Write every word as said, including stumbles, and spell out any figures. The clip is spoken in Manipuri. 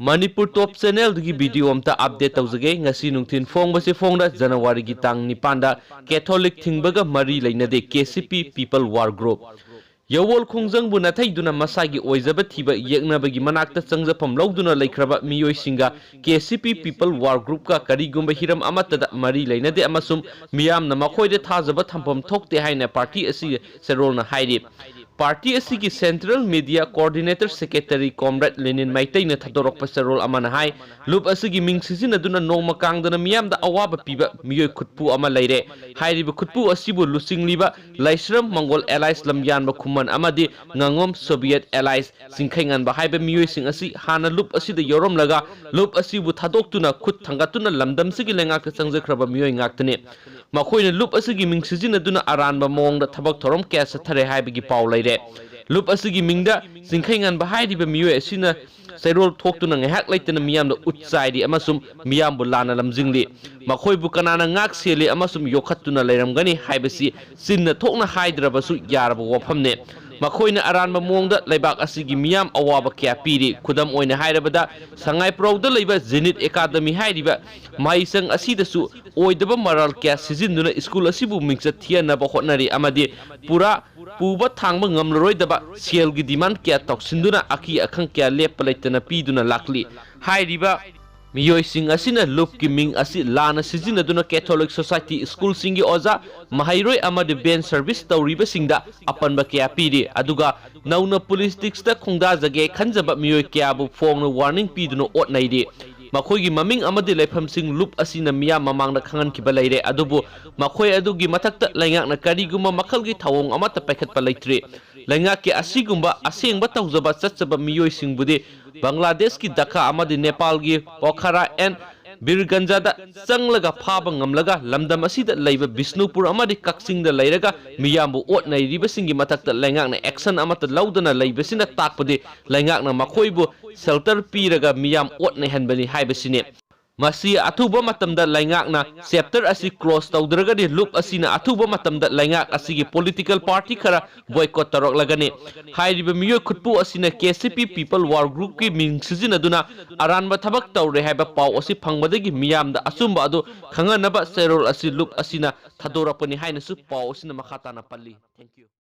ꯃꯅꯤꯄꯨꯔ ꯇꯣꯞ ꯆꯦꯅꯦꯜꯗꯒꯤ ꯚꯤꯗꯤꯑꯣ ꯑꯝꯇ ꯑꯞꯗꯦꯠ ꯇꯧꯖꯒꯦ꯫ ꯉꯁꯤ ꯅꯨꯡꯊꯤꯜ ꯐꯣꯡꯕꯁꯤ ꯐꯣꯡꯗ ꯖꯅꯋꯥꯔꯤꯒꯤ ꯇꯥꯡ ꯅꯤꯄꯥꯟꯗ ꯀꯦꯊꯣꯂꯤꯛ ꯊꯤꯡꯕꯒ ꯃꯔꯤ ꯂꯩꯅꯗꯦ, ꯀꯦ ꯁꯤ ꯄꯤ ꯄꯤꯄꯜ ꯋꯥꯔ ꯒ꯭ꯔꯨꯞ꯫ ꯌꯑꯣꯜ ꯈꯣꯡꯖꯪꯕꯨ ꯅꯥꯊꯩꯗꯨꯅ ꯃꯁꯥꯒꯤ ꯑꯣꯏꯖꯕ ꯊꯤꯕ ꯌꯦꯛꯅꯕꯒꯤ ꯃꯅꯥꯛꯇ ꯆꯪꯖꯐꯝ ꯂꯧꯗꯨꯅ ꯂꯩꯈ꯭ꯔꯕ ꯃꯤꯑꯣꯏꯁꯤꯡꯒ ꯀꯦ ꯁꯤ ꯄꯤ ꯄꯤꯄꯜ ꯋꯥꯔ ꯒ꯭ꯔꯨꯞꯀ ꯀꯔꯤꯒꯨꯝꯕ ꯍꯤꯔꯝ ꯑꯃꯠꯇꯗ ꯃꯔꯤ ꯂꯩꯅꯗꯦ ꯑꯃꯁꯨꯡ ꯃꯤꯌꯥꯝꯅ ꯃꯈꯣꯏꯗ ꯊꯥꯖꯕ ꯊꯝꯐꯝ ꯊꯣꯛꯇꯦ ꯍꯥꯏꯅ ꯄꯥꯔꯇꯤ ꯑꯁꯤ ꯆꯦꯔꯣꯜꯅ ꯍꯥꯏꯔꯤ꯫ ꯄꯥꯔꯇꯤ ꯑꯁꯤꯒꯤ ꯁꯦꯟꯇ꯭ꯔꯦꯜ ꯃꯤꯗꯤꯌꯥ ꯀꯣꯑꯣꯔꯗꯤꯅꯦꯇꯔ ꯁꯦꯀ꯭ꯔꯦꯇꯔꯤ ꯀꯣꯝꯔꯦꯗ ꯂꯦꯅꯤꯟ ꯃꯩꯇꯩꯅ ꯊꯥꯗꯣꯔꯛꯄ ꯆꯦꯔꯣꯜ ꯑꯃꯅ ꯍꯥꯏ, ꯂꯨꯞ ꯑꯁꯤꯒꯤ ꯃꯤꯡ ꯁꯤꯖꯤꯟꯅꯗꯨꯅ ꯅꯣꯡꯃ ꯀꯥꯡꯗꯅ ꯃꯤꯌꯥꯝꯗ ꯑꯋꯥꯕ ꯄꯤꯕ ꯃꯤꯑꯣꯏ ꯈꯨꯠꯄꯨ ꯑꯃ ꯂꯩꯔꯦ꯫ ꯍꯥꯏꯔꯤꯕ ꯈꯨꯠꯄꯨ ꯑꯁꯤꯕꯨ ꯂꯨꯆꯤꯡꯂꯤꯕ ꯂꯥꯏꯁ꯭ꯔꯝ ꯃꯪꯒꯣꯜ ꯑꯦꯂꯥꯏꯟꯁ ꯂꯝꯌꯥꯟꯕ ꯈꯨꯃꯟ ꯑꯃꯗꯤ ꯉꯥꯉꯣꯝ ꯁꯣꯚꯤꯌꯦꯠ ꯑꯦꯂꯥꯏꯟꯁ ꯆꯤꯡꯈꯩꯉꯥꯟꯕ ꯍꯥꯏꯕ ꯃꯤꯑꯣꯏꯁꯤꯡ ꯑꯁꯤ ꯍꯥꯟꯅ ꯂꯨꯞ ꯑꯁꯤꯗ ꯌꯥꯎꯔꯝꯂꯒ ꯂꯨꯞ ꯑꯁꯤꯕꯨ ꯊꯥꯗꯣꯛꯇꯨꯅ ꯈꯨꯠ ꯊꯥꯡꯒꯠꯇꯨꯅ ꯂꯝꯗꯝꯁꯤꯒꯤ ꯂꯩꯉꯥꯛꯇ ꯆꯪꯖꯈ꯭ꯔꯕ ꯃꯤꯑꯣꯏ ꯉꯥꯛꯇꯅꯤ꯫ ꯃꯈꯣꯏꯅ ꯂꯨꯞ ꯑꯁꯤꯒꯤ ꯃꯤꯡ ꯁꯤꯖꯤꯟꯅꯗꯨꯅ ꯑꯔꯥꯟꯕ ꯃꯑꯣꯡꯗ ꯊꯕꯛ ꯊꯧꯔꯝ ꯀꯌꯥ ꯆꯠꯊꯔꯦ ꯍꯥꯏꯕꯒꯤ ꯄꯥꯎ ꯂꯩꯔꯦ꯫ ꯂꯨꯞ ꯑꯁꯤꯒꯤ ꯃꯤꯡꯗ ꯆꯤꯡꯈꯩꯉꯥꯟꯕ ꯍꯥꯏꯔꯤꯕ ꯃꯤꯑꯣꯏ ꯑꯁꯤꯅ ꯆꯩꯔꯣꯜ ꯊꯣꯛꯇꯨꯅ ꯉꯥꯏꯍꯥꯛ ꯂꯩꯇꯅ ꯃꯤꯌꯥꯝꯗ ꯎꯠ ꯆꯥꯏꯔꯤ ꯑꯃꯁꯨꯡ ꯃꯤꯌꯥꯝꯕꯨ ꯂꯥꯟꯅ ꯂꯝꯖꯤꯡꯂꯤ꯫ ꯃꯈꯣꯏꯕꯨ ꯀꯅꯥꯅ ꯉꯥꯛ ꯁꯦꯜꯂꯤ ꯑꯃꯁꯨꯡ ꯌꯣꯛꯈꯠꯇꯨꯅ ꯂꯩꯔꯝꯒꯅꯤ ꯍꯥꯏꯕꯁꯤ ꯆꯤꯟꯅ ꯊꯣꯛꯅ ꯍꯥꯏꯗ꯭ꯔꯕꯁꯨ ꯌꯥꯔꯕ ꯋꯥꯐꯝꯅꯤ꯫ ꯃꯈꯣꯏꯅ ꯑꯔꯥꯟꯕ ꯃꯑꯣꯡꯗ ꯂꯩꯕꯥꯛ ꯑꯁꯤꯒꯤ ꯃꯤꯌꯥꯝ ꯑꯋꯥꯕ ꯀꯌꯥ ꯄꯤꯔꯤ꯫ ꯈꯨꯗꯝ ꯑꯣꯏꯅ ꯍꯥꯏꯔꯕꯗ, ꯁꯉꯥꯏꯄ꯭ꯔꯧꯗ ꯂꯩꯕ ꯖꯦꯅꯤꯠ ꯑꯦꯀꯥꯗꯃꯤ ꯍꯥꯏꯔꯤꯕ ꯃꯍꯩꯁꯪ ꯑꯁꯤꯗꯁꯨ ꯑꯣꯏꯗꯕ ꯃꯔꯥꯜ ꯀꯌꯥ ꯁꯤꯖꯤꯟꯗꯨꯅ ꯁ꯭ꯀꯨꯜ ꯑꯁꯤꯕꯨ ꯃꯤꯡꯆꯠ ꯊꯤꯍꯟꯅꯕ ꯍꯣꯠꯅꯔꯤ ꯑꯃꯗꯤ ꯄꯨꯔꯥ ꯄꯨꯕ ꯊꯥꯡꯕ ꯉꯝꯂꯔꯣꯏꯗꯕ ꯁꯦꯜꯒꯤ ꯗꯤꯃꯥꯟ ꯀꯌꯥ ꯇꯧꯁꯤꯟꯗꯨꯅ ꯑꯀꯤ ꯑꯈꯪ ꯀꯌꯥ ꯂꯦꯞꯄ ꯂꯩꯇꯅ ꯄꯤꯗꯨꯅ ꯂꯥꯛꯂꯤ꯫ ꯍꯥꯏꯔꯤꯕ ꯃꯤꯑꯣꯏꯁꯤꯡ ꯑꯁꯤꯅ ꯂꯨꯞꯀꯤ ꯃꯤꯡ ꯑꯁꯤ ꯂꯥꯟꯅ ꯁꯤꯖꯤꯟꯅꯗꯨꯅ ꯀꯦꯊꯣꯂꯤꯛ ꯁꯣꯁꯥꯏꯇꯤ ꯁ꯭ꯀꯨꯜꯁꯤꯡꯒꯤ ꯑꯣꯖꯥ, ꯃꯍꯩꯔꯣꯏ ꯑꯃꯗꯤ ꯕꯦꯟ ꯁꯔꯚꯤꯁ ꯇꯧꯔꯤꯕꯁꯤꯡꯗ ꯑꯄꯟꯕ ꯀꯌꯥ ꯄꯤꯔꯤ꯫ ꯑꯗꯨꯒ ꯅꯧꯅ ꯄꯣꯂꯤꯇꯤꯛꯁꯇ ꯈꯣꯡꯗꯥꯖꯒꯦ ꯈꯟꯖꯕ ꯃꯤꯑꯣꯏ ꯀꯌꯥꯕꯨ ꯐꯣꯡꯅ ꯋꯥꯔꯅꯤꯡ ꯄꯤꯗꯨꯅ ꯑꯣꯠꯅꯩꯔꯤ꯫ ꯃꯈꯣꯏꯒꯤ ꯃꯃꯤꯡ ꯑꯃꯗꯤ ꯂꯩꯐꯝꯁꯤꯡ ꯂꯨꯞ ꯑꯁꯤꯅ ꯃꯤꯌꯥꯝ ꯃꯃꯥꯡꯗ ꯈꯪꯍꯟꯈꯤꯕ ꯂꯩꯔꯦ, ꯑꯗꯨꯕꯨ ꯃꯈꯣꯏ ꯑꯗꯨꯒꯤ ꯃꯊꯛꯇ ꯂꯩꯉꯥꯛꯅ ꯀꯔꯤꯒꯨꯝꯕ ꯃꯈꯜꯒꯤ ꯊꯧꯑꯣꯡ ꯑꯃꯠꯇ ꯄꯥꯏꯈꯠꯄ ꯂꯩꯇ꯭ꯔꯤ꯫ ꯂꯩꯉꯥꯛꯀꯤ ꯑꯁꯤꯒꯨꯝꯕ ꯑꯁꯦꯡꯕ ꯇꯧꯖꯕ ꯆꯠꯆꯕ ꯃꯤꯑꯣꯏꯁꯤꯡꯕꯨꯗꯤ ꯕꯪꯒ꯭ꯂꯥꯗꯦꯁꯀꯤ ꯙꯥꯀꯥ ꯑꯃꯗꯤ ꯅꯦꯄꯥꯜꯒꯤ ꯄꯣꯈꯥꯔꯥ ꯑꯦꯟ ꯕꯤꯔꯒꯟꯖꯥꯗ ꯆꯪꯂꯒ ꯐꯥꯕ ꯉꯝꯂꯒ ꯂꯝꯗꯝ ꯑꯁꯤꯗ ꯂꯩꯕ ꯕꯤꯁꯅꯨꯄꯨꯔ ꯑꯃꯗꯤ ꯀꯛꯆꯤꯡꯗ ꯂꯩꯔꯒ ꯃꯤꯌꯥꯝꯕꯨ ꯑꯣꯠ ꯅꯩꯔꯤꯕꯁꯤꯡꯒꯤ ꯃꯊꯛꯇ ꯂꯩꯉꯥꯛꯅ ꯑꯦꯛꯁꯟ ꯑꯃꯠꯇ ꯂꯧꯗꯅ ꯂꯩꯕꯁꯤꯅ ꯇꯥꯛꯄꯗꯤ ꯂꯩꯉꯥꯛꯅ ꯃꯈꯣꯏꯕꯨ ꯁꯦꯜꯇꯔ ꯄꯤꯔꯒ ꯃꯤꯌꯥꯝ ꯑꯣꯠ ꯅꯩꯍꯟꯕꯅꯤ ꯍꯥꯏꯕꯁꯤꯅꯤ꯫ ꯃꯁꯤ ꯑꯊꯨꯕ ꯃꯇꯝꯗ ꯂꯩꯉꯥꯛꯅ chapter ꯑꯁꯤ close ꯇꯧꯗ꯭ꯔꯒꯗꯤ ꯂꯨꯞ ꯑꯁꯤꯅ ꯑꯊꯨꯕ ꯃꯇꯝꯗ ꯂꯩꯉꯥꯛ ꯑꯁꯤꯒꯤ political party ꯈꯔ boycott ꯇꯧꯔꯛꯂꯒꯅꯤ꯫ ꯍꯥꯏꯔꯤꯕ ꯃꯤꯑꯣꯏ ꯈꯨꯠꯄꯨ ꯑꯁꯤꯅ K C P People War Groupꯀꯤ ꯃꯤꯡ ꯁꯤꯖꯤꯟꯅꯗꯨꯅ ꯑꯔꯥꯟꯕ ꯊꯕꯛ ꯇꯧꯔꯦ ꯍꯥꯏꯕ ꯄꯥꯎ ꯑꯁꯤ ꯐꯪꯕꯗꯒꯤ ꯃꯤꯌꯥꯝꯗ ꯑꯆꯨꯝꯕ ꯑꯗꯨ ꯈꯪꯍꯟꯅꯕ ꯆꯦꯔꯣꯜ ꯑꯁꯤ ꯂꯨꯞ ꯑꯁꯤꯅ ꯊꯥꯗꯣꯔꯛꯄꯅꯤ ꯍꯥꯏꯅꯁꯨ ꯄꯥꯎ ꯑꯁꯤꯅ ꯃꯈꯥ ꯇꯥꯅ ꯄꯜꯂꯤ꯫ Thank you꯫